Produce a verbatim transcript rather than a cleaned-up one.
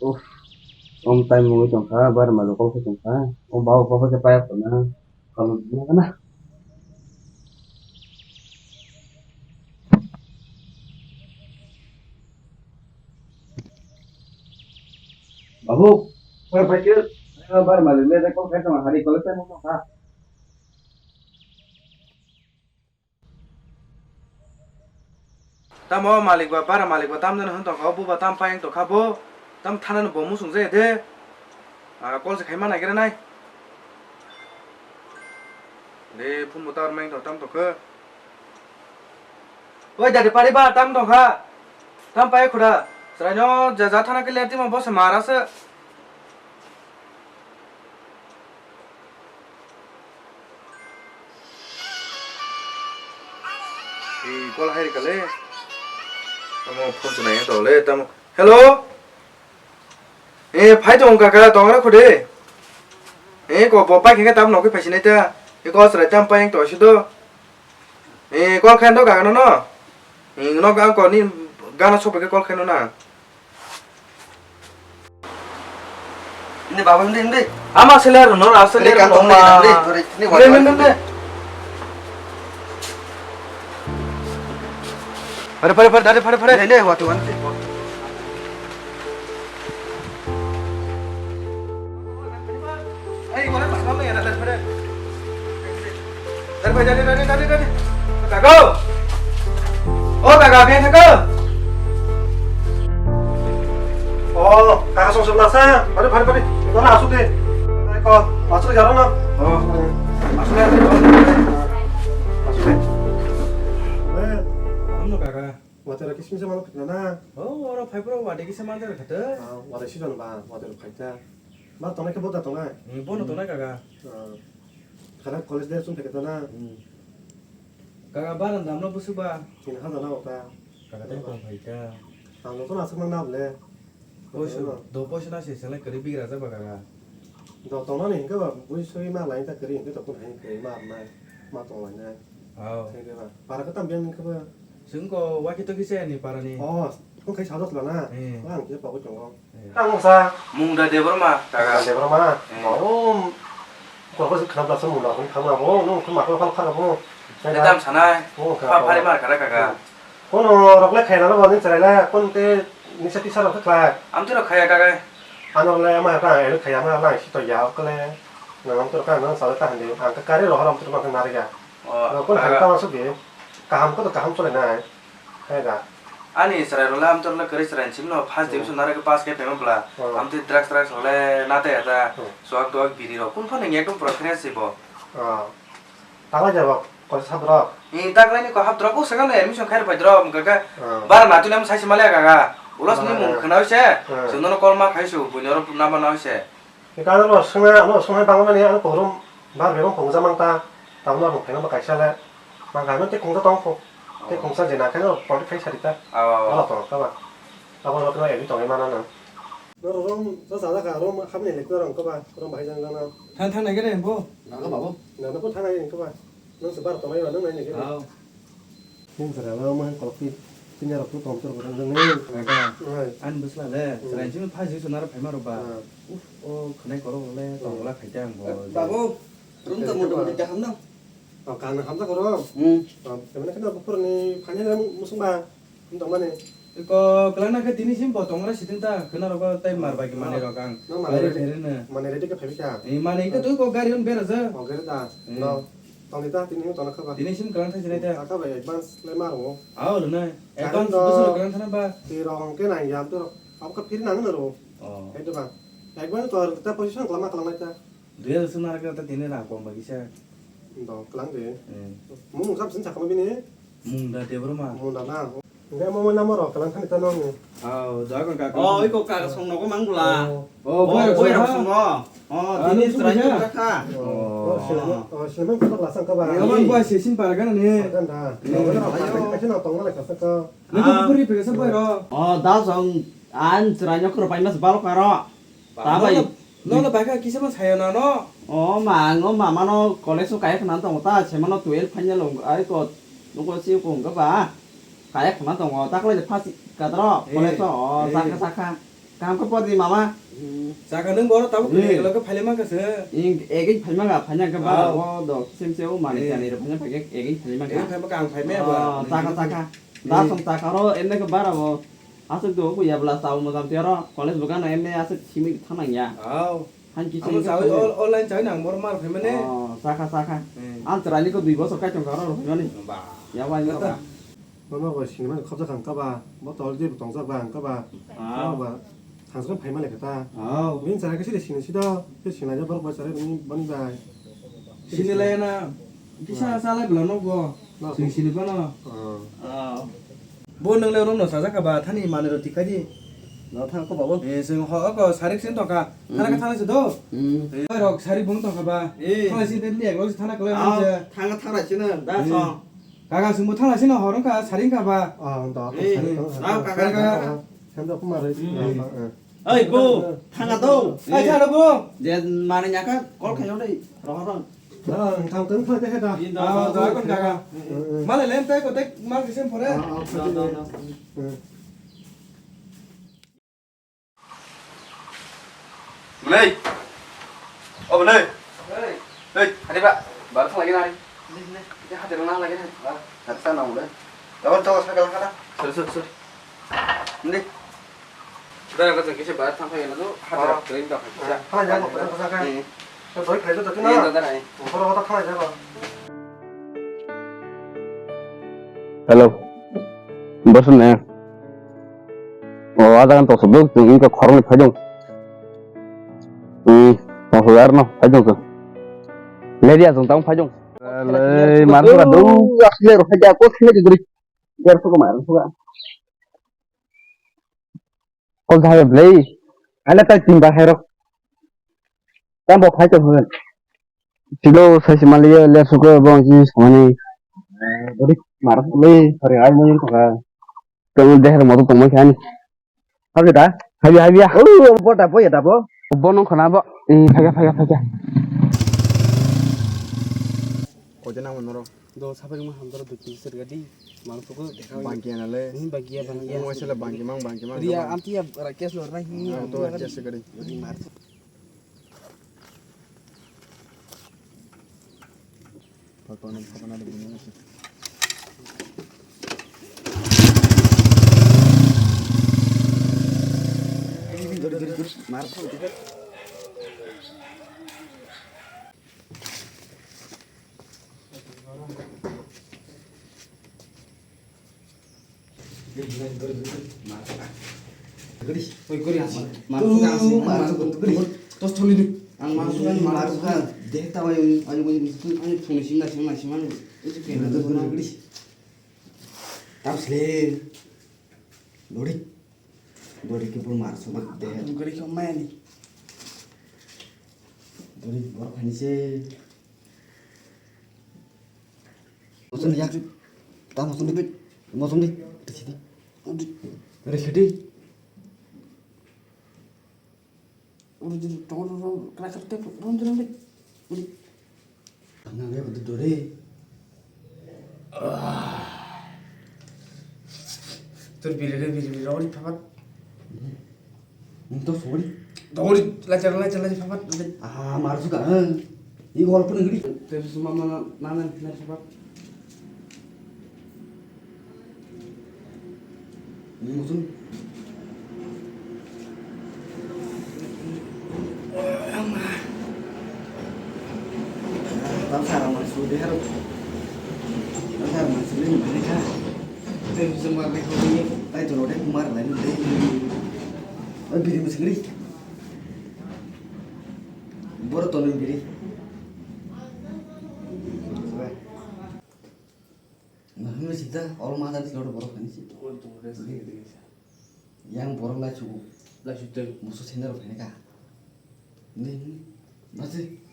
Uff, som time mungwi tongkha, bar malo kok khe tongkha. O bau kok khe payak tongna. Kalu na na. Babu, bar bai ke. Bar malo le kok khe tongkha, hari kok khe tongkha. Tamo malik ba, bara malik ba, tam jani hwn tongkha, o buba tam payang tongkha bo, tam thana no bo musung je de. Ah, call se khaima nai gira nai. De, phone bo tar mang tong, tam tongkha. Oi, dadi pari ba, tam tongkha. Tam pai khuda. Srai no, ja, ja thana ke ler timo bo se mara se. Ee, call hai rikha le. Tamo phone se nai to le, tamo. Hello? Ee, phai tong kaka, tong ra khude. Ee, ko bo pai khe tam nokhe phai sinai ta. Ee, ko srai tam pai to si do. Ee, call khan do kaka no no. Ee, no ga ko ni gana sope ke call khan no na. Hindi, baba, hindi, hindi. Ama seler no, ra seler no, ma. Hindi, hindi, hindi. Pare, pare, pare, pare, pare. Hindi, hindi, watu, watu. Dari, dari, dari, dari, dari. Kago. Oh, kaga, biang kago. Oh, kaga song sebelah sa. Pare, pare, pare. Ito na, asu de. Eko, asu jaro na. Oh, asu de. Asu de. Eh, ano kaga? Watero kisim se malo khitna na. Oh, oro phai pro wate kisa manjak khato. Ah, wate season ba, watero phaita. Ba tongnai khe bota tongnai. Hmm, bono tongnai kaga. Ah. Khala college de sum pheketa na. Hmm. Kaga baran damno busu ba. Kini hada na ota. Kaga tei tong phaita. Ang no to asuk mang na ble. Poisa, do poisa na se selai kwrwi bigra jak ba kaga. Do tongnani hinkhe ba bui sui ma lai ta kwrwi hinkhe to kun hai kwrwi ma rwnai, ma tong lainai. Hao. Hinkhe ba para khe tam biyang hinkhe ba. Chwng ko waki to kisa ni para ni. Oh, kung khai sados lana. Eh. Ang kisa pagwi tongo. Eh. Ang sa. Mungda Debbarma, kaga. Debbarma. Eh. Oh, ko ko khna bla sa mungda ko khna bo, no ko ma ko khna bo. Ni tam sanai. Oh, pa phari mar kara kaga. Kono rok le khaina rok ni chwrai le, kon te nisa tisa rok khlai. Amtwi rok khaya kagai. Ano le ama ta el khaya ma lang si to ya ko le. Nang amtwi rok ka nang sa le ta hande. Ang ka kare rohor amtwi rok ma nari ga. O, kon kaga. Thang ta ma su ge. Kaham ko to kaham chole nai. Hai da. Ani chwrai rok le amtwi rok le kwrwi chwrai sim no first division nari ga pass khe pema bla. Oh. Amtwi drugs drugs rok le na te ya da. Oh. Suak duak biri rok. Kun phano ekdom pura fresh si bo. Oh. Tala jabo, kol sabro. Ni taklai ni ko hapdrop o saka no admission khai rwpai drop, hwnkha khe. Ah. Bara natwi lam sai se mali aga ga. Ulos ni mung khna se, ah, se nono call ma khai su, buino ro nama na se. Ni ka no swnga, ano swnga bang mani ano korum, bar bebong phung jamang ta, tamo no phung phai no kaisa le. Mang ga no te khung ta tong pho. Te khung sa je na khai no, pon khai sa di ta. Ah. Ala tong ka ba. Abo no kna ebi tong mana na. Norok rom, sa sa ka rom, hamni lektor ang koba, rom bahai jang jang na. Thang, thang nai kene bo. Nang ka babu. Na, na bo thang nai koba. Nang se bar tongnai ba, nang nai kene. Hao. Nang sara ba, ma kolok pi, pinya rok tu tom tur bodang jang ni. Kaga. Hai. An busla le, hmm, serai jimi phai jui sonara phai ma rok ba. Ah. Uf, o khnai korok le, hmm, tong la khai jang bo. Babu, rom ta mo ta mo kaham na. Oh, kaham hamjak oro? Hmm. Oh, emne kheno buphurni phainai musung ba, hum tongmani. Iko kwlangna khe tini sim bo tongra siting ta, khwna rogo tei mar bai manwi rok ang. No, manwi ready, manwi ready khe phaibai kha. Eh, manwi khe twi ko gari on bera ja. Oh, gari da. Hmm. No, tongni ta tini tongna kha ba. Tini sim kwlang thai sinai ta. Kha ba advance le mar o. Aw rwnai. Advance do busur kwlang thana ba. Twi rok hwnkhe nang ya, twi rok. Abo khe phiri nang no ro. Oh. Hai do ba. Advance to ta position kwlama kwlangnai ta. Dui hajar swngnai khe tini rang kom bai kisa. Dong, kwlang de. Eh. Mung mung sab sin sakma bini? Mungda Debbarma. Mungda na. Nge mo mo namo ro, kwlang thani ta nong. Hao, jaga kaka. Oh, iko kaka song nogo mang bula. Oh, oh, boy, boy, rok song no. Oh, ah, tini chwrai kha. Oh, oh, sila, oh, sila mang kha la sang ka ba. Yang mang gua sesin para kan ni. Kan da. Eh. Ayo. Ayo na tong la ka sa ka. Nang ko puri pe sa boy ro. Oh, da song an chwrai nyok ro pai mas bal ka ro. Tabai. Nono, nono bai kha kisa ma saya nono. O ma, ang o mama no college o kaya khna tongo ta, se mano twelve final o ai ko, nuko si ko wngkha ba. Kaya khna tongo, ta college first kadro, eh, college o, o, eh, sakha, sakha. Kaham khe podi mama. Chaka nwng borok tabuk Hmm. Eklo khe phailai mankha se. Ing egin phaima ga phaina khe ba Aw. O do kisem se o mani Eh. Jani ro phaina phai khe egin phaima ga. Egin phaima ga ang phaima ba. Oh, chaka chaka. Da Eh. Song chaka ro emne khe bara bo. Asuk do ko ya bla sa o mojam tiaro college bo gana emne asuk simi thanang ya. Aw. Han kisem Amo khe chawi phaima. All-, online chawi nang borok mar phaima ne. Oh, chaka chaka. Eh. Ang chwraini ko dui bosor kai tong kha ro phaima ni. Ba. Ya wa ni Kata. Ba. Mama bo sinimani khobjak ang kaba, bo tol jebo tongjak ba ang kaba. Ah. Mama ba thangsa phai male kata. Oh. Bini chara khe sini sini sido, khe sini laijak borok bai chara bini bani bai. Sini lai na, kisa Ah. Salai bela no go. No. Sini sini bano. Ah. Ah. Bo nang le rono sajak kaba, thani mane ro tikai di. No thang ko babo. Eh, sing ho ko sarik sin tongka. Thana ka Hmm. Thana se do. Hmm. Eh, rok sarik bung tongka ba. Eh. Thana sin den ni ek lo thana kala Ah, se. Thang thang ra sini, da Hmm. Song. Kaga sumbo thana sino hor wngkha, sari wngkha ba. Ah, da, Eh, sari wngkha. Ah, kaga, kaga. Sendo kumar, Hmm. Eh. Oi, bo, thanga do. Ai, thana bo. Je mane nyaka, call khayo dei, rohor rong. Ah, thang tang thang tang da. Inda, Ah, da, da, kon kaga. Eh, eh. Male len tai ko tek mal kisem pore. Ah, ah, Da, da, da. Eh. Bwlai. O bwlai. Hey. Hey, hari ba. Bar thang lagi nai. Ni, ni. Ini hati rong nang lagi nai. Ba, hati sana mulai. Dabar to sa kala kala. Sir, sir, sir. Ni. Udah, aku cengkeh sih bar thang lagi nai. Hati Oh. Rong kering tak. Thang lagi, thang lagi. Hmm. Doi khlai jotto Ni, na. Dada nai. Boro kota thang jaba. Hello. Bosun ne. O, ada kan tosok duk, chwng wngkha khoroknwi phaidung. Hmm, tosok arno phaidung chwng. Leria chwng tamo phaidung. Lei, mar suka duk. Asle ro phaida, ko sle guri. Jar suka mar suka. Kol thai blei. Ala tai tin ba hai rok. Tam bo phai to hwn. Tilo sai se mali ya le suka bo ji samani. Bodi mar le sari ai mo yin ka. Tong deher mo to tong mo khani. Habi da? Habi, habi ya. Oh, bo da bo ya da bo. Bo nong khana bo. Hmm, phaga, phaga, phaga. Koi de nang mo noro. Do sapari mo hamdoro do ki sir gadi. Mang suku. Bangki ana le. Hmm, bangki ya, bangki ya. Mo sele bangki mang, bangki mang. Riya, anti ya, rakesh lor na hi. Ah, to rakesh gadi. Mar. Oi, gori asi. Maru ka asi. Maru ka gori. Tos tholi ni. Ang maru ka, maru ka. Deh tawa yung, ayo, ayo, ayo, phone sing na, sing na, sing na. Itu kayak gitu, gori. Tam sile. Gori. Gori ke pun maru sobat deh. Gori ke main ni. Gori, gori khani se. Mosum ya. Ta mosum di. Mosum di. Rikhi di. Rikhi di. Uri jiri tong tong tong kena kertep ron jiri uri. Uri. Tangna be betul dore. Tur biri re biri biri ron papat. Ini tuh sorry. Dori lajar lajar lajar papat. Ah, maru suka. Ini walaupun negeri. Terus semua mana mana lajar papat. Ini musuh. Bangsa rang mansuri haro. Bangsa rang mansuri ni mana kha. Tei bising ma bai kho ni. Tai jolo de kumar lai ni de. Oi biri musuh ni. Boro tono biri. Mahmud sita, all mother si loro borok kani si. Yang borok lai sugu. Lai sugu. Musu sendal rok kani ka. Ni, ni. Masi.